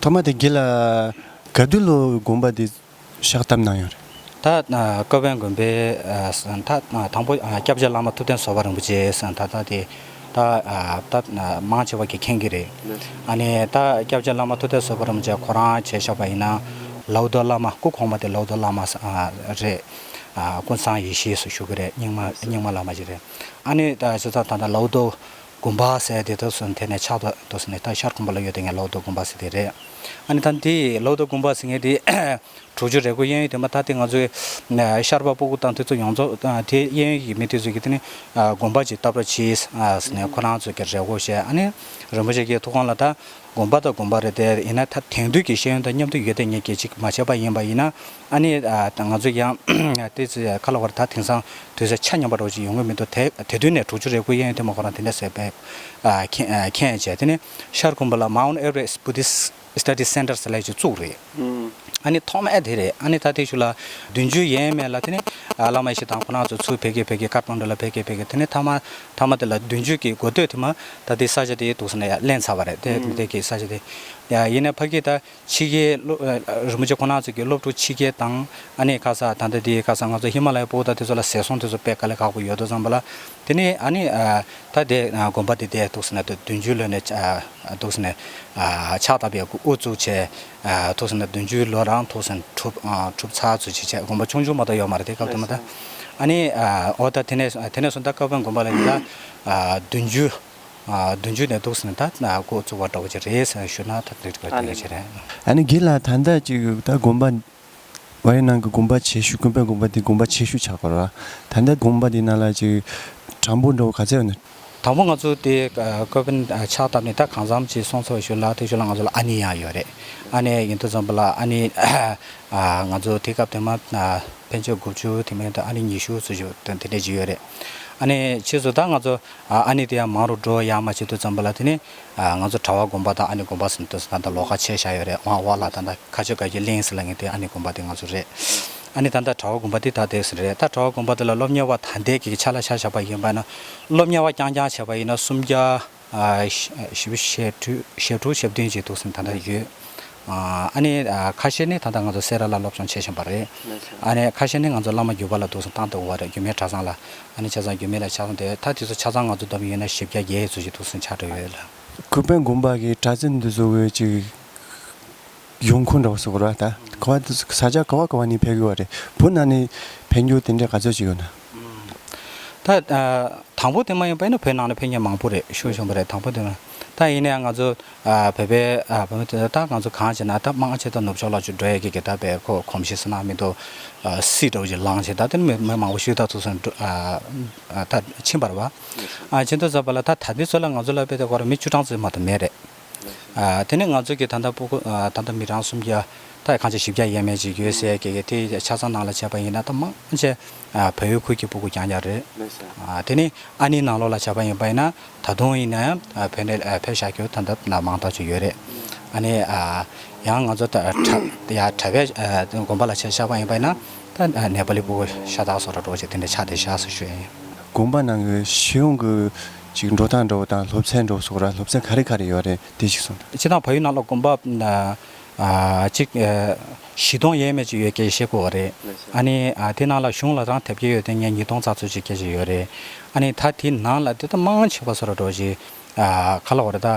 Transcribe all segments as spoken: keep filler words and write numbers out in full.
སྔོན་མ་དེ་དགེ་ལགས་ག་དུས་ལོ་དགོན་པ་དེ་ཕྱག་བཏབ་གནང་ཡོད་རེད། ད་ཀ་བན་དགོན་པའི་ད་དང་པོ་སྐྱབས་རྗེ་བླ་མ་ཐུབ་བསྟན་བཟོད་པ་རིན་པོ་ཆེ་ད་ད་དེ་ད་ད་མང་ཆེ་བ་གིས་མཁྱེན་གྱི་རེད། ཨ་ནི་ད་སྐྱབས་རྗེ་བླ་མ་ཐུབ་བསྟན་བཟོད་པ་རིན་པོ་ཆེ་ཁོ་རང་བྱས་བཞག་པ་ཡིན་ན་ལའུ་ཏོ་བླ་མ། སྐུ་གོང་མ་དེ་ལའུ་ཏོ་བླ་མ་རེད། ཀུན་བཟང་ཡེ་ཤེས་སུ་ཞུ་གི་རེད། རྙིང་མ་རྙིང་མ་བླ་མ་ཅིག་རེད། ཨ་ནི་ད་ཞུ་ཚ་ད་ད་ལའུ་ཏོ་དགོན་པ་ཟེར་དེ་དུས་སུ་དེ་ནས་ཕྱག་ཏུ་དུས་སུ་ནས་ད་ཤར་དགོན་པ་ལ་ཡོད་དེ་ངས་ལའུ་ཏོ་དགོན་པ་ཟེར་དེ་རེད། ཨ་ནི་ད་དེ་ལའུ་ཏོ་དགོན་པ་ཟེར་མཁན་དེ་དྲུག་ཅུ་རེ་དགུ་གཡས་གཡོན་དེ་མ་ད་དེ་ང་ཚོའི་ཤར་པ་སྤུ་གུ་དང་དེ་ཚོ་ཡོངས་རྫོགས་དེ་གཡས་གཡོན་གྱི་མི་དེ་ཚོ་གིས་དེ་ནི་དགོན་པ་ཅིག་བཏབ་རོགས་གྱིས་ཟེར་ནས་ཁོ་རང་ཚོ་གི་རེ་བ་བྱས། ཨ་ནི་རིན་པོ་ཆེ་གི་ཐུགས་དགོངས་ལ་ད་དགོན་པ་དང་དགོན་པ་རེད་དེ་ཡིན་ན་ད་དེང་དུས་ཀྱི་ཤེས་ཡོན་དང་མཉམ་དུ་ཡོད་དེ་ངས་གལ་ཆེ་མ་བྱས་པ་ཡིན་པ་ཡིན་ན། ཨ་ནི་ང་ཚོ་ཡང་དེ་ཚོ་ཁ་ལ་བར་ད་དེང་སང་དུས་ཚོད་ཆ་མཉམ་པ་འདྲ་བོ་ཅིག་ཡོང་གི་མི་འདུག་དེ་དེ་དུས་ནས་དྲུག་ཅུ་རེ་དགུ་གཡས་གཡོན་དེ་མ་ཁོ་རང་དེ་འདྲ་ཟེར་བས་མཁྱེན་མཁྱེན་བྱས། དེ་ནས་ཤར་དགོན་པ་ལ་Mount Everest Buddhist Study Center ཟེར་ལས་ཅིག་བཙུགས་རེད། ཨ་ནི་ཐོག་མ་དེ་རེད། ཨ་ནི་ད་དེ་ཤུ་ལ་བདུན་ཅུ་ཡས་མས་ལ་དེ་ནི་བླ་མ་ཡེ་ཤེས་དང་ཁོ་རང་ཚོ་ཚུར་ཕེབས་ཀྱི་ཕེབས་ཀྱི་ཀ་ཐ་མན་ཌུ་ལ་ཕེབས་ཀྱི་ཕེབས་ཀྱི་དེ་ནི་མཐའ་མ་མཐའ་མ་དེ་ལ་བདུན་ཅུ་གི་འགོ་སྟོད་དེ་མ་ད་དེ་ས་ཆ་དེ་འདུག་ཟེར་ནས་ལེན་ཚར་བ་རེད། དེ་དེ་གི་ས་ཆ་དེ་ཡིན་ནའི་ཕ་གི་ད་ཕྱི་རྒྱལ་སློབ་རིན་པོ་ཆེ་ཁོ་རང་ཚོ་གི་སློབ་ཕྲུག་ཕྱི་རྒྱལ་དང་ཨ་ནི་ཁ་ས་ད་ལྟ་དེ་ཁ་ས་ང་ཚོ་ཧི་མ་ལ་ཡའི་སྤོ་ད་དེ་ཚོ་ལ་ཟས་སོང་དེ་ཚོ་དཔེ་དཀའ་ལས་ཁག་པོ་ཡོད་དུས་ཙམ་པ་ལ་དེ་ནི་ཨ་ནི་ད་དེ་དགོན་པ་དེ་དེ་འདུག་ཟེར་ནས་བདུན་ཅུ་ལོན་ནས་འདུག་ཟེར་ནས་ཕྱག་བཏབ་པའི་དབུ་བཙུགས་བྱས། ཐུགས་སེམས་ན་བདུན་ཅུའི་ལོ་རང་ཐུགས་སེམས་གྲུབ་གྲུབ་ཚར་ཚུལ་ཅིག་བྱས། དགོན་པ་ཆུང་ཆུང་མ་གཏོགས་ཡོད་མ་རེད་དེ་སྐབས་དེ་མ་ད། ཨ་ནི་འོ་ད་དེ་ནས་དེ་ནས་བཟུང་ད་ཀ་བན་དགོན་པ་ལ་ཡིན་ད་བདུན་ཅུ་བདུན་ཅུ་ནས་འདུག་ཟེར་ན་ད་འགོ་བཙུགས་པ་འདྲ་བོ་ཅིག་རེད་ཟེར་ཞུ་ན་ད་དེ་འདྲ་དེ་འདྲ་ཅིག་རེད། ཨ་ནི་དགེ་ལགས་ད་ལྟ་ཅིག་ད་དགོན་པ་ཝའི་ནང་གི་དགོན་པ་ཆེ་ཤོས་ཀུན་ཕན་དགོན་པ་དེ་དགོན་པ་ཆེ་ཤོས་ཆགས་པ་རེད། ད་ལྟ་དགོན་པ་དེ་ནང་ལ་ཅིག་གྲངས་འབོར་འདྲ་བོ་ག་ཚད་ཡོད་ན། དང་པོ་ང་ཚོ་དེ་ཀ་བན་ཕྱག་བཏབ་ནས་ད་གང་འཚམ་ཅིག་སོང་ཚར་བའི་ཤུལ་ལ་དེ་ཤུལ་ལ་ང་ཚོ་ལ་ཨ་ནི་ཡང་ཡོད་རེད། ཨ་ནི་ཡིན་དུས་ཙམ་པ་ལ་ཨ་ནི་ང་ཚོ་དེ་སྐབས་དེ་མ་ཕན་ཆད་དགུ་བཅུ་དེ་མིན་ད་ཨ་ནི་ཉི་ཤུ་ཙམ་ཞིག་དེ་འདྲས་ཅིག་ཡོད་རེད། ཨ་ནི་ཕྱིས་སུ་ད་ང་ཚོ་ཨ་ནི་དེ་ཡང་མང་རུ་འགྲོ་ཡག་མ་བྱེད་དུས་ཙམ་པ་ལ་དེ་ནི་ང་ཚོ་གྲྭ་པ་དགོན་པ་དང་ཨ་ནི་དགོན་པ་ཟེར་དུས་ད་ལྟ་ལོགས་ཀ་ཕྱེ་བཞག་ཡོད་རེད། དབང་འོག་ལ་ད་ལྟ་མཁར་ཆུ་དགའ་སྐྱིད་གླིང་ཟེར་ལབ་མཁན་དེ་ཨ་ནི་དགོན་པ་དེ་ང་ཚོ་རེད། ཨ་ནི་ད་ལྟ་གྲྭ་པ་དགོན་པ་དེ་ད་དེ་ཟེར་རེད། ད་གྲྭ་པ་དགོན་པ་དེ་ལ་སློབ་གཉེར་བ་ད་ལྟའི་གི་ཆ་ལ་ཆ་བཞག་པ་ཡིན་པ་ན་སློབ་གཉེར་བ་རྐྱང་རྐྱང་བྱས་པ་ཡིན་ན་སུམ་བརྒྱ་བཞི་བཅུ་ཞེ་དྲུག་ཞེ་དྲུག་ཞེ་བདུན་ཅིག་འདུག་ཟེར་ད་ལྟ་ཡོད། ཨ་ནི་ཁ་ཤས་ནི་ད་ལྟ་ང་ཚོ་སེ་ར་ལ་སློབ་སྦྱོང་བྱེད་བཞིན་པ་རེད། ཨ་ནི་ཁ་ཤས་ནི་ང་ཚོ་བླ་མ་བརྒྱུད་པ་ལ་འདུག་ཟེར་བཏང་འདུག་བ་རེད། རྒྱུད་སྨད་གྲྭ་ཚང་ལ། ཨ་ནི་ཆ་ཚང་རྒྱུད་སྨད་ལ་ཆ་ཚང་དེ་ད་དེ་ཚོ་ཆ་ཚང་ང་ཚོ་བསྡོམས་ཡིན་ན་བཞི་བརྒྱ་བརྒྱད་ཙམ་ཞིག་འདུག་ཟེར་ཆགས་འགྲོ་ཡོད་ལ། ཀུན་ཕན་དགོན་པ་གི་གྲྭ་བཙུན་འདི་ཚོ་གི་ཅིག་ཡོང་ཁུངས་འདྲ་བོ་ཟེར་དགོས་རེད་ད། ག་བ་ས་ཆ་ག་བ་ག་བ་ནས་ཕེབས་ཀྱི་ཡོད་རེད། བོད་ནང་ནས་ཕེབས་རྒྱུ་དེ་འདྲ་ག་ཚོད་ཅིག་ཡོད་ན། ད་དང་པོ་དེ་མ་ཡིན་པ་ཡིན་ན་བོད་ནང་ལ་ཕེབས་མཁན་མང་པོ་རེད། ཤུགས་ཆེན་པོ་རེད། དང་པོ་དེ་མ་ད་ཡིན་ནའང་ང་ཚོ་བོད་པའི་བོད་མི་དེ་ད་ང་ཚོ་གང་བྱས་ན་ད་མང་ཆེ་ད་ནུབ་ཕྱོགས་ལ་ཅིག་འགྲོ་ཡས་ཀྱི་གི་ད་བས་ཁོ་གོམས་གཤིས་སུ་ན་མི་འདུག་སྲིད་འདྲ་བོ་ཅིག་ལངས་བྱས་ད་དེ་མི་མི་མང་པོ་ཤུལ་ད་ཚུགས་སོང་ད་ཕྱིན་པ་རེད་བ། ཨ་ཕྱིན་དུས་ཙམ་པ་ལ་ད་ད་ལྟའི་ཚོད་ལ་ང་ཚོ་ལ་དཔེ་དེ་ཁོ་རང་མི་བཅུ་གྲངས་ཙམ་མ་གཏོགས་མེད་རེད། ཨ་དེ་ནས་ང་ཚོ་གི་ད་ལྟ་སྤུ་གུ་ཨ་ད་ལྟ་མི་གྲངས་སུམ་བརྒྱ་ད་གང་ཆེ་བཞི་བརྒྱ་ཡས་མས་ཅིག་ཡོད་ཟེར་གི་གི་དེ་ཆ་ཚང་ནང་ལ་བྱས་པ་ཡིན་ན་ད་མང་ཆེ་ཨ་བལ་ཡུལ་ཁུལ་གྱི་སྤུ་གུ་རྐྱང་རྐྱང་རེད། ཨ་དེ་ནས་ཨ་ནི་ནང་ལོགས་ལ་བྱས་པ་ཡིན་པ་ཡིན་ན་ད་དུང་ཡིན་ན་ཡང་ཨ་བོད་ནས་ཨ་ཕེབས་བཞག་རྒྱུ་ད་ལྟ་ན་མང་དག་ཅིག་ཡོད་རེད། ཨ་ནི་ཨ་ཡང་ང་ཚོ་ད་གྲྭ་ཡ་གྲྭ་པའི་ཨ་དགོན་པ་ལ་བྱས་བཞག་པ་ཡིན་པ་ཡིན་ན་ད་ཨ་ནེ་པ་ལི་སྤུ་གུ་ཤ་སྟག་བཟོ་འདྲ་འདྲ་བོ་ཅིག་དེ་འདྲ་ཆགས་བསྡད་བཞག་ཟེར་ཞུ་ཡ་ཡིན། དགོན་པ་ནང་གི་ཤེས་ཡོན་གྱི་ཅིག་འགྲོ་སྟངས་འདྲ་བོ་དང་སློབ་ཚན་འདྲ་བོ་སོགས་ར་སློབ་ཚན་ག་རེ་ག་རེ་ཡོད་རེད་དེ་ཞིག་གསུངས་དང་། སྤྱིར་བཏང་བལ་ཡུལ་ནང་ལ་དགོན་པ་ཨ་ཅིག་ཨ་བཞི་སྟོང་ཡས་མས་ཅིག་ཡོད་སྐད་ཆ་བཤད་ཀྱི་ཡོད་རེད། ཨ་ནི་ཨ་དེ་ནང་ལ་གཞུང་ལ་རང་ཐེབས་ཀྱི་ཡོད་དེ་ངས་ཉིས་སྟོང་ཙམ་ཚོད་ཅིག་སྐད་ཆ་ཡོད་རེད། ཨ་ནི་ད་དེ་ནང་ལ་དེ་ད་མང་ཆེ་བ་བཟོ་འདྲ་འདྲ་བོ་ཅིག་ཨ་ག་ལ་བ་རེད་ད་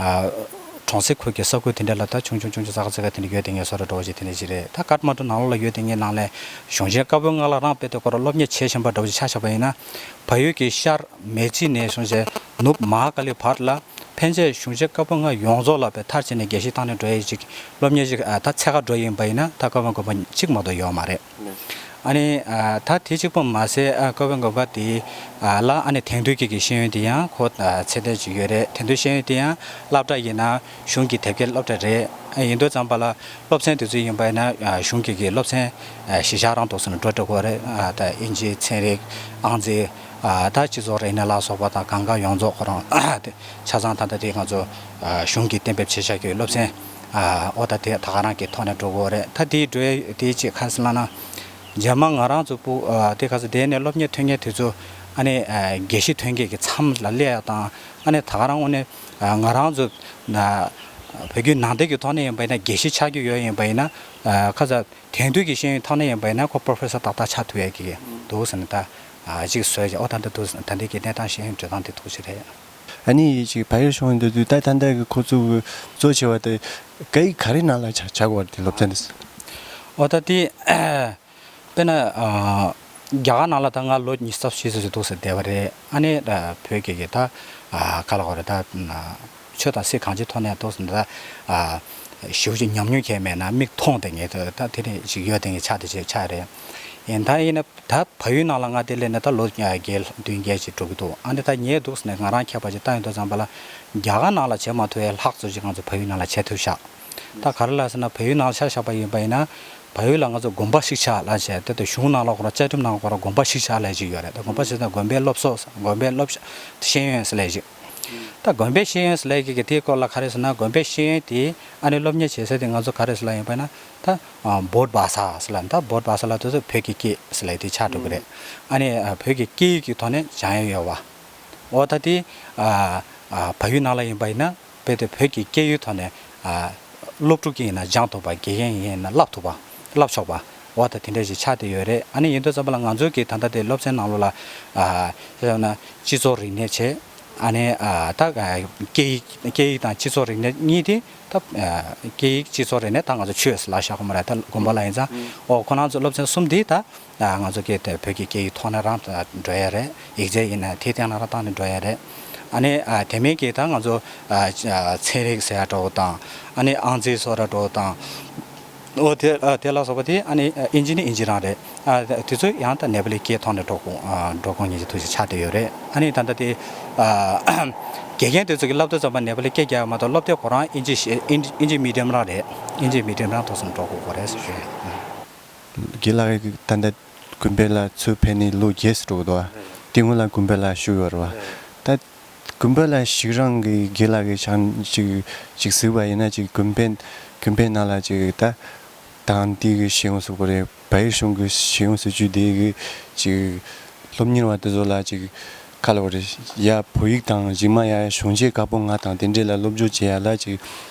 ཨ་གྲོང་གསེབ་ཁུལ་གྱི་ས་ཁུལ་དེ་འདྲ་ལ་ད་ཆུང་ཆུང་ཆུང་ཆུང་ཙག་ཙག་དེ་འདྲ་ཡོད་དེ་ངས་བཟོ་འདྲ་འདྲ་བོ་ཅིག་དེ་འདྲ་ཅིག་རེད། ད་ཀཏ་མན་ཌུ་ནང་ལོགས་ལ་ཡོད་དེ་ངས་ནང་ལ་གཞུང་ཆེན་བཀའ་པོད་ལྔ་ལ་རང་དཔེ་དེ་ཁོ་རང་སློབ་གཉེར་བྱེད་བཞིན་པ་འདྲ་བོ་ཅིག་ཆ་བཞག་པ་ཡིན་ན་བལ་ཡུལ་གྱི་ཤར་མེ་ཅི་ནས་བྱུང་རྗེས་ནུབ་མ་ཧཱ་ཀ་ལི་བར་ལ་ཕན་ཆད་གཞུང་ཆེན་བཀའ་པོད་ལྔ་ཡོངས་རྫོགས་ལ་བས་མཐར་ཕྱིན་ནས་རྒྱས་བཤད་བཏང་ནས་འགྲོ་ཡས་ཅིག་སློབ་གཉེར་ཅིག་ཨ་ད་འཚོལ་ག་འགྲོ་ཡིན་པ་ཡིན་ན་ད་ཀ་བན་དགོན་པ་གཅིག་མ་གཏོགས་ཡོད་མ་རེད། ཨ་ནི་ཨ་ད་དེ་གཅིག་པོ་མ་ཟད་ཨ་ཀ་བན་དགོན་པ་དེ་ཨ་ལ་ཨ་ནི་དེང་དུས་ཀྱི་གི་ཤེས་ཡོན་དེ་ཡང་ཁོ་ཨ་ཚད་ལྡན་ཅིག་ཡོད་རེད། དེང་དུས་ཤེས་ཡོན་དེ་ཡང་སློབ་གྲྭ་ཡིན་ན་གཞུང་གི་དེབ་སྐྱེལ་སློབ་གྲྭ་རེད། ཨ་ཡིན་དུས་ཙམ་པ་ལ་སློབ་ཚན་དེ་ཚོ་ཡིན་པ་ཡིན་ན་ཨ་གཞུང་གི་གི་སློབ་ཚན་ཨ་གཞི་བཞག་རང་འདུག་སེ་ནས་འགྲོ་འགྲོ་གི་རེད། ཨ་ད་དབྱིན་ཇི་ཚན་རིག་ཨང་རྩིས། ཨ་ད་སྤྱི་ཚོགས་རིག་གནས་ལ་སོགས་པ་དང་གང་ག་ཡོངས་རྫོགས་ཁོ་རང་དེ་ཆ་ཚང་ད་ལྟ་དེ་ང་ཚོ་ཨ་གཞུང་གིས་གཏན་འབེབས་བྱས་བཞག་གི་སློབ་ཚན་ཨ་འོ་ད་དེ་ད་ག་རང་གི་ཐོག་ནས་འགྲོ་དགོས་རེད། ད་དེའི་འགྲོ་ཡ་དེའི་ཆེད་ག་རེ་ཟེར་ལབ་ན་རྗེས་མ་ང་རང་ཚོ་སྤུ་ཨ་དེ་ག་ཚོད་དེ་ནས་སློབ་གཉེར་ཐོན་མཁན་དེ་ཚོ་ཨ་ནི་ཨ་དགེ་བཤེས་ཐོན་མཁན་གྱི་མཚམས་ལ་སླེབས་ཡ་དང་ཨ་ནི་ད་ག་རང་དངོས་གནས་ཨ་ང་རང་ཚོ་ན་ བོད་བརྒྱུད་ནང་བསྟན་གྱི་ཐོག་ནས་ཡིན་པ་ཡིན་ན་དགེ་བཤེས་ཆགས་རྒྱུ་ཡོད་ཡིན་པ་ཡིན་ན། ཁ་ས་དེང་དུས་ཀྱི་ཤེས་ཡོན་ཐོག་ནས་ཡིན་པ་ཡིན་ན་ཁོ་པོ་རོ་ཕེ་སར་ཏག་ཏག་ཆགས་ཐུབ་ཡས་ཀྱི་འདུག་ཟེར་ནས་ད་གཅིག་བཟོས་ཀྱི། ཨོ་ད་འདི་འདུག་ཟེར། ད་འདི་གི་གནས་སྟངས་ཤེས་ཡོན་འགྲོ་སྟངས་འདི་ཐུགས་རྗེ་རེད། ཨ་ནི་ཅིག་བལ་ཡུལ་གཞུང་འདི་དུས་ད་ད་ལྟ་གི་ཁོ་ཚོ་གི་གཙོ་ཆེ་བ་དེ་སྐད་ཡིག་ག་རེ་ནང་ལ་ཆ་ཆ་དགོས་རེད་དེ་སློབ་ཚན་དེ། ཨོ་ད་དེ་དཔེར་ན་རྒྱ་གར་ནང་ལ་ད་ང་ལོ་ཉི་ཤུ་རྩ་བཞི་ཙམ་ཞིག་འདུག་ཟེར་བསྡད་པ་རེད། ཨ་ནི་བོད་སྐད་ཀྱི་ད་ག་ལ་གོ་རེད་ད། ཆོས་དང་སྲིད་གང་ཅིའི་ཐོག་ནས་འདུག་ཟེར་ད་ཞེ་པོ་ཅིག་ཉམས་མྱོང་གང་མེད་ན་མིག་མཐོང་བསྡད་མཁན་ད་དེ་འདྲ་ཞིག་ཡོད་བསྡད་མཁན་ཆགས་བསྡད་ཆགས་རེད། ཡིན་ད་ཡིན་ན། ད་བལ་ཡུལ་ནང་ལ་ང་དེ་སླེབས་ནས་ད་ལོ་བརྒྱད་བདུན་བརྒྱད་ཅིག་འགྲོ་གི་འདུག་ཨ་ནི་ད་ངས་འདུག་ཟེར་ནས་ང་རང་ཁྱད་པར་ཅིག་བལྟ་ཡོང་དུས་ཙམ་པ་ལ་རྒྱ་གར་ནང་ལ་བྱེད་མ་ཐུབ་པའི་ལྷག་ཙམ་ཅིག་ང་ཚོ་བལ་ཡུལ་ནང་ལ་བྱེད་ཐུབ་ཤག་ད་ག་རེ་ལབ་ཟེར་ན་བལ་ཡུལ་ནང་ལ་ཆ་བཞག་པ་ཡིན་པ་ཡིན་ན་བལ་ཡུལ་ལ་ང་ཚོ་དགོན་པ་གཅིག་ཆགས་ལབ་བྱས་ད་ལྟ་གཞུང་ནང་ལ་ཁོ་རང་བཅའ་ཁྲིམས་ནང་ཁོ་རང་དགོན་པ་གཅིག་ཆགས་ལབ་ཅིག་ཡོད་རེད། ད་དགོན་པ་གཅིག་ད་དགོན་པའི་སློབ་གསོ་དགོན་པའི་སློབ་ཤེས་ཡོན་ཟེར་ལབ་ཅིག་ད་དགོན་པའི་ཤེས་ཡོན་ཟེར་ལབ་ཀྱི་དེའི་སྐོར་ལ་ག་རེ་ཟེར་ན་དགོན་པའི་ཤེས་ཡོན་དེ་ཨ་ནི་སློབ་གཉེར་བྱེད་ས་དེ་ང་ཚོ་ག་རེ་ཟེར་ལབ་ཡིན་པ་ན་ད་བོད་བྷ་ཤ་ཟེར་ལབ་ད་བོད་བྷ་ཤ་ལབ་དུས་ཚོད་བོད་ཀྱི་སྐད་ཟེར་ལབ་དེ་ཆགས་འགྲོ་གི་རེད། ཨ་ནི་བོད་ཀྱི་སྐད་ཡིག་གི་ཐོག་ནས་སྦྱང་ཡས་ཡོད་པ། འོ་ད་དེ་བལ་ཡུལ་ནང་ལ་ཡིན་པ་ཡིན་ན་རྦད་དེ་བོད་ཀྱི་སྐད་ཡིག་ཐོག་ནས་སློབ་ཕྲུག་གིས་ཡིན་ན་སྦྱང་ཐུབ་པ་དགེ་རྒན་ཡིན་ན་བསླབ་ཐུབ་པ་བསླབ་ཆོག་པ། འོ་ད་དེ་འདྲ་ཞིག་ཆགས་བསྡད་ཡོད་རེད། ཨ་ནི་ཡིན་དུས་ཙམ་པ་ལ་ང་ཚོ་གི་ད་ལྟ་དེ་སློབ་ཚན་ནང་ལོགས་ལ་ཨ་ཟེར་ན་སྤྱི་ཚོགས་རིག་གནས་བྱས། ཨ་ནི་ཨ་ད་སྐད་ཡིག་སྐད་ཡིག་དང་སྤྱི་ཚོགས་རིག་གནས་གཉིས་དེ་ད་ཨ་སྐད་ཡིག་སྤྱི་ཚོགས་རིག་གནས་ད་ང་ཚོ་ཆོས་ལབ་བཞག་གི་མ་རེད། ད་དགོན་པ་ལ་ཡིན་ཙང་ཨོ་ཁོ་རང་ཚོ་སློབ་ཚན་གསུམ་དེ་ད་ང་ཚོ་སྐད་དེ་བོད་ཀྱི་སྐད་ཡིག་ཐོག་ནས་རང་འགྲོ་ཡ་རེད། ཡིག་ཚད་ཡིན་ན་དེ་སྟེང་ན་རང་བཏང་ནས་འགྲོ་ཡ་རེད། ཨ་ནི་ཨ་དེ་མིན་གྱི་ད་ང་ཚོ་ཨ་ཚན་རིག་ཟེར་ཡ་འདྲ་བོ་དང་ཨ་ནི་ཨང་རྩིས་སོགས་ར་འདྲ་བོ་དང་། འོ་དེ་ཨ་དེ་ལ་སོགས་པ་དེ་ཨ་ནི་ཨ་ཨིན་ཇི་ནི་ཨིན་ཇི་རང་རེད། ཨ་དེ་ཚོ་ཡང་ད་ནེ་པ་ལི་སྐད་ཐོག་ནས་འགྲོ་དགོས་ཨ་འགྲོ་དགོས་ངེས་ཀྱི་ཐུགས་ཞིག་ཆགས་བསྡད་ཡོད་རེད། ཨ་ནི་ད་ལྟ་དེ་ཨ་དགེ་རྒན་དེ་ཚོ་གི་བསླབ་དུས་ཙམ་པ་ནེ་པ་ལི་སྐད་རྒྱག་ཡ་མ་གཏོགས་སློབ་དེབ་ཁོ་རང་ཨིན་ཇི་ཨིན་ཨིན་ཇི་མི་ཌི་ཡམ་རང་རེད། ཨིན་ཇི་མི་ཌི་ཡམ་རང་ཐོག་ཙམ་འགྲོ་དགོས་ཀྱི་རེད་ཟེར་གྱི་ཡོད། དགེ་ལགས་ད་ལྟ་དགོན་པའི་ལ་ཚུར་ཕེབས་ནས་ལོ་བརྒྱད་ཙམ་འགྲོ་གི་འདུག་བ། དེ་སྔོན་ལ་དགོན་པའི་ལ་བཞུགས་ཡོད་རེད་བ། ད་དགོན་པའི་ལ་ཞིག་རང་གི་དགེ་ལགས་ཀྱི་ཆང་ཅིག་ཅིག་གཟིགས་པ་ཡིན་ན་ཅིག་དགོན་པའི་དགོན་པའི་ནང་ལ་ཅིག་ད་དང་དེ་གི་ཤེས་ཡོན་སོགས་པ་རེད། བལ་ཡུལ་གཞུང་གི་ཤེས་ཡོན་སྲིད་བྱུས་དེ་གི་ཅིག་སློབ་གཉེར་བ་དེ་ཚོ་ལ་ཅིག་ཁ་ལོ་རེ་ཡ་བོད་ཡིག་དང་རྗེས་མ་ཡ་གཞུང་ཆེན་བཀའ་པོད་ལྔ་དང་དེ་འདྲས་ལ་སློབ་སྦྱོང་བྱེད་ཡ་ལ་ཅིག་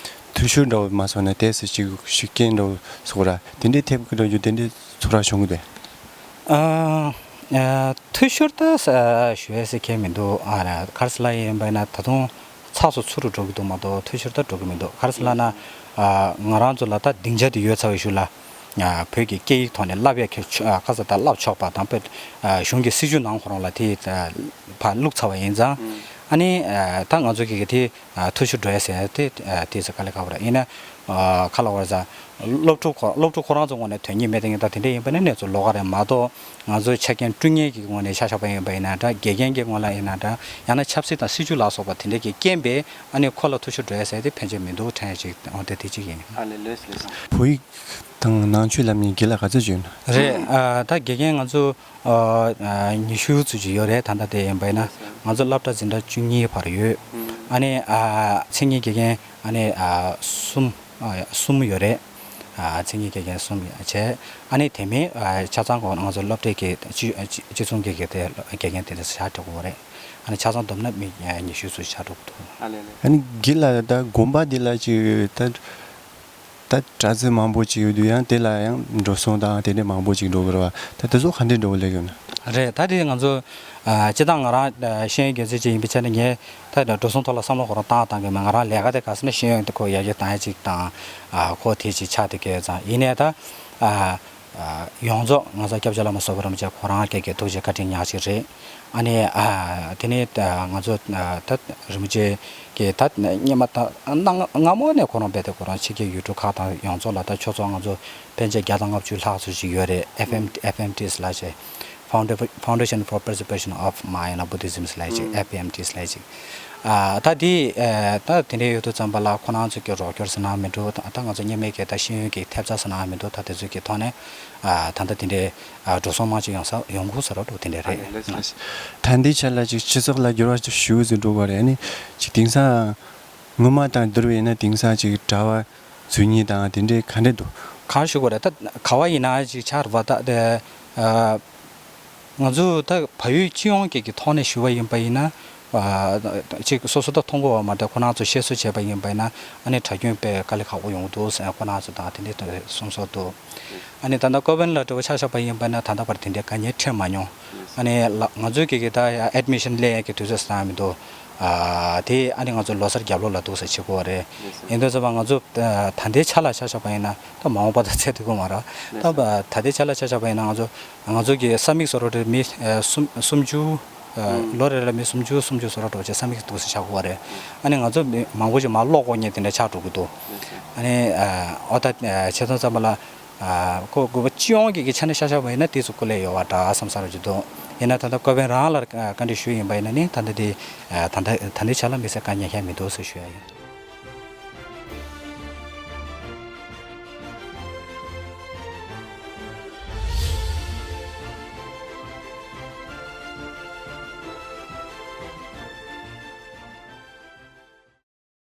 འཐུས་ཤོར་འདྲ་བོ་མ་སོང་ན་དེ་སྲིད་ཅིག་ཤུགས་རྐྱེན་འདྲ་བོ་སོགས་ར་དེ་འདྲས་ཐེབས་ཀྱི་འགྲོ་རྒྱུ་དེ་འདྲས་ཚོར་བ་བྱུང་གི་འདུག་ཨ་ཨ་འཐུས་ཤོར་ད་ས་ཞུ་ཡ་སི་ཁེལ་མི་འདུག་ཨ་ག་རེ་ཟེར་ལབ་ཡིན་པ་ཡིན་ན་ད་དུང་ཚགས་སུ་ཚུར་རུ་འགྲོ་གི་འདུག་མ་གཏོགས་འཐུས་ཤོར་ད་འགྲོ་གི་མི་འདུག་ག་རེ་ཟེར་ལབ་ན་ཨ་ང་རང་ཚོ་ལ་ད་སྡིངས་ཆ་དེ་ཡོད་ཚར་བའི་གཞུག་ལ་ཨ་བོད་ཀྱི་སྐད་ཡིག་ཐོག་ནས་བསླབ་ཡ་ཁེ་ཆོ་ཨ་ག་ས་ད་བསླབ་ཆོག་པ་དང་དཔེ་ཨ་གཞུང་གི་སྲིད་བྱུས་ནང་ཁོ་རང་ལ་དེ་ཨ་ཕར་བླུགས་ཚར་བ་ཡིན་ཙང་ཨ་ནི་ཨ་ད་ང་ཚོ་གི་གི་དེ་ཨ་འཐུས་ཤོར་འགྲོ་ཡ་ཟེར་ཡ་དེ་ཨ་དེ་ཚོ་དཀའ་ལས་ཁག་པོ་རེད། ཡིན་ན་ཨ་ཁ་ལ་བར་ས་སློབ་ཕྲུག་ཁོ་སློབ་ཕྲུག་ཁོ་རང་ཚོ་ངོས་ནས་དོན་གཉེར་མེད་དེ་ངས་ད་དེ་འདྲ་ཡིན་པ་ནི་གནས་ཚུལ་ལོགས་ཀ་རེད་མ་གཏོགས་ང་ཚོའི་ཆ་རྐྱེན་བསྐྲུན་མཁན་གྱི་ངོས་ནས་ཆ་བཞག་པ་ཡིན་པ་ཡིན་ན་འདྲ། དགེ་རྒན་གྱི་ངོས་ལ་ཡིན་ན་འདྲ། ཡང་ན་ཆབ་སྲིད་དང་སྲིད་ཇུས་ལ་སོགས་པ་དེ་འདྲ་གི་རྐྱེན་པས་ཨ་ནི་ཁོ་ལ་འཐུས་ཤོར་འགྲོ་ཡ་ཟེར་དེ་ཕན་ཆད་མི་འདུག་དྲན་ཡ་ཅིག་འོ་དེ་དེ་གཅིག་ཡིན། ཨ་ལེ་ལོས་ལེ་སོང་། བོད་ཡིག་དང་ནང་ཆོས་ལབ་མཁན་དགེ་ལགས་ག་ཚོད་ཅིག་ཡོད་ན། རེད། ཨ་ད་དགེ་རྒན་ང་ཚོ་ཨ་ཨ་ཉི་ཤུ་ཙམ་ཅིག་ཡོད་རེད། ད་ལྟ་དེ་ཡིན་པ་ཡིན་ན་ང་ཚོ་སློབ་གྲྭ་འཛིན་གྲྭ་བཅུ་གཉིས་བར་ཡོད། ཨ་ནི་ཨ་མཚན་ཉིད་དགེ་རྒན་ཨ་ནི་ཨ་གསུམ་ཨ་གསུམ་ཡོད་རེད། ཨ་མཚན་ཉིད་དགེ་རྒན་གསུམ་བྱས། ཨ་ནི་དེ་མིན་ཨ་ཆ་ཚང་གོ་ང་ཚོ་སློབ་གྲྭའི་དགེ་སྤྱི་སྤྱི་སྤྱི་ཚོགས་དགེ་རྒན་དེ་དགེ་རྒན་དེ་འདྲ་ཞིག་ཆགས་འགྲོ་གི་ཡོད་རེད། ཨ་ནི་ཆ་ཚང་བསྡོམས་ན་མི་ཉི་ཤུ་ཙམ་ཞིག་ཆགས་འགྲོ་གི་འདུག་ཨ་ནི་དགེ་ལགས་ད་དགོན་པ་འདི་ལ་ཅིག་ད་ད་གྲྭ་བཙུན་མང་པོ་ཅིག་ཡོད་དུས་ཡང་དེ་ལ་ཡང་འགྲོ་སོང་དང་དེ་འདྲ་མང་པོ་ཅིག་འགྲོ་གི་རེད་བ། ད་དེ་ཚོ་ག་འདྲས་འགྲོ་གི་ལེགས་ཡོད་ན། རེད། ད་དེ་ང་ཚོ་ཨ་སྤྱིར་བཏང་ང་རང་ཨ་ཤེས་ཡོན་སྒྱུ་རྩལ་ཅན་ཡིན་པའི་ཆ་ནས་ངས་ད་འགྲོ་སོང་ཐོག་ལ་བསམ་བློ་ཁོ་རང་བཏང་བཏང་གི་མེད། ང་རང་ལས་ཀ་དེ་ག་ས་ན་ཤེས་ཡོན་དེ་ཁོ་ཡར་རྒྱས་བཏང་ཡ་ཅིག་དང་ཨ་ཁོ་དེ་ཅིག་ཆགས་དེ་གས་ཙང་ཡིན་ནའི་ད་ཨ་ཨ་ཡོངས་རྫོགས་ང་ཚོ་སྐྱབས་རྗེ་བླ་མ་ཟུར་པ་རིན་པོ་ཆེ་ཁོ་རང་སྐད་ཀྱི་ཐུགས་རྗེ་བཀའ་དྲིན་ཉག་གཅིག་རེད། ཨ་ནི་ཨ་དེ་ནས་ཨ་ང་ཚོ་ཨ་ད་རིན་པོ་ཆེ་གི་ད་སྔོན་མ་ད་གནའ་སྔ་མོ་ནས་ཁོ་རང་རྦད་དེ་ཁོ་རང་ཕྱི་རྒྱལ་ཡུལ་གྲུ་ཁག་དང་ཡོངས་རྫོགས་ལ་ད་ཆོས་ཚོགས་ང་ཚོ་ཕན་ཆད་བརྒྱ་དང་ལྔ་བཅུ་ལྷག་ཙམ་ཞིག་ཡོད་རེད། ཨེཕ་ཨེམ་ཨེཕ་ཨེམ་ཊི་ལབ་བྱས། Founda- Foundation for Preservation of Mayana Buddhism ལབ་ཅིག་ཨེཕ་ཨེམ་ཊི་ལབ་ཅིག་ཨ་ད་དེ་ཨ་ད་དེ་འདྲའི་ཡོད་དུས་ཙམ་པ་ལ་ཁོ་རང་ཚོ་གི་རོགས་སྐྱོར་ཟེར་ན་མི་འགྲོ། ད་ད་ང་ཚོ་སྔོན་མའི་གི་ད་ཤེས་ཡོན་གྱི་ཐེབས་རྩ་ཟེར་ན་མི་འགྲོ། ད་དེ་ཚོ་གི་ཐོག་ནས་ཨ་ད་ལྟ་དེ་འདྲའི་ཨ་འགྲོ་སོང་མང་ཅིག་ཡོང་ས་ཡོང་གི་ཟེར་རོ་འགྲོ་དེ་འདྲ་རེད། ད་འདི་ཆ་ལ་ཅིག་སྤྱི་ཚོགས་ལ་འགྱུར་བ་ཞུ་ཟིན་འགྲོ་བ་རེད། ཨ་ནི་ཅིག་དེང་སང་སྔོན་མ་དང་བསྡུར་བ་ཡིན་ན་དེང་སང་ཅིག་གྲྭ་བ་འཛུལ་མཁན་དང་དེ་འདྲའི་ག་འདྲ་འདུག་གང་ཞུ་དགོས་རེད། ད་ག་བ་ཡིན་ན་ཅིག་ཆགས་རེད་བ། ད་དེ་ཨ་ང་ཚོ་ད་བལ་ཡུལ་སྤྱི་ཡོངས་ཀྱི་གི་ཐོག་ནས་ཞུ་བ་ཡིན་པ་ཡིན་ན་ ཨ་ཅིག་སོ་སོ་ད་མཐོང་གི་ཡོད་མ་རེད། ཁོ་རང་ཚོ་བཤད་སྲོལ་བྱས་པ་ཡིན་པ་ཡིན་ན་ཨ་ནི་དྲག་སྐྱོན་དཔེ་དཀའ་ལས་ཁག་པོ་ཡོང་གི་འདུག་ཟེར་ཁོ་རང་ཚོ་དང་དེ་འདྲའི་གསུང་སྲོལ་འདུག་ཨ་ནི་ད་ལྟ་ཀོ་ཝེན་ལ་འདྲ་བོ་ཆ་བཞག་པ་ཡིན་པ་ཡིན་ན་ད་ལྟ་བར་དེ་འདྲའི་དཀའ་ངལ་འཕྲད་མ་མྱོང་། ཨ་ནི་ལ་ང་ཚོའི་གི་གི་ད་ཨེ་ཌི་མི་ཤན་སླེབས་ཡས་ཀྱི་དུས་ཚོད་ཟེར་ཡ་མི་འདུག་ཨ་དེ་ཨ་ནི་ང་ཚོ་ལོ་གསར་རྒྱབ་ལོགས་ལ་འདུག་ཟེར་བྱེད་དགོས་པ་རེད། ཡིན་དུས་ཙམ་པ་ང་ཚོ་ད་ལྟའི་ཆ་ལ་ཆ་བཞག་པ་ཡིན་ན་ད་མ་འོངས་པ་ད་ཚད་ཐུབ་ཀྱི་མ་རེད། ད་ད་ལྟའི་ཆ་ལ་ཆ་བཞག་པ་ཡིན་ན་ང་ཚོ་ང་ཚོ་གི་ས་མིག་བཟོ་འདྲ་བོ་དེ་མི་ཨ་སུམ་སུམ་ཅུ་ཨ་ལོ་རེ་ལ་མི་སུམ་ཅུ་སུམ་ཅུ་བཟོ་འདྲ་བོ་བྱས་ས་མིག་འདུག་ཟེར་ཆགས་ཀྱི་ཡོད་རེད། ཨ་ནི་ང་ཚོ་མི་མང་པོ་ཞིག་མར་ལོག་དགོས་མཁན་དེ་འདྲ་ཆགས་འགྲོ་གི་འདུག་ཨ་ནི་ཨ་འོ་ད་ཨ་བྱས་ཙང་ཙམ་པ་ལ་ཨ་ཁོ་དགོས་པ་སྤྱི་ཡོངས་ཀྱི་གི་ཆ་ནས་ཆ་བཞག་པ་ཡིན་ན་ཏོག་ཙམ་སྐུ་ལས་ཡོད་པ་འདྲ་བསམ་ས་ར་ཅིག་འདུག་ཡིན་ན་ད་ལྟ་ཀོ་ཝེན་རང་ལ་བཀའ་འདྲི་ཞུས་ཡིན་པ་ཡིན་ན་ནི་ད་ལྟ་དེ་ཨ་ད་ལྟ་ད་ལྟའི་ཆ་ལ་དམིགས་བསལ་དཀའ་ངལ་གང་ཡང་མི་འདུག་ཟེར་ཞུ་ཡ་ཡིན།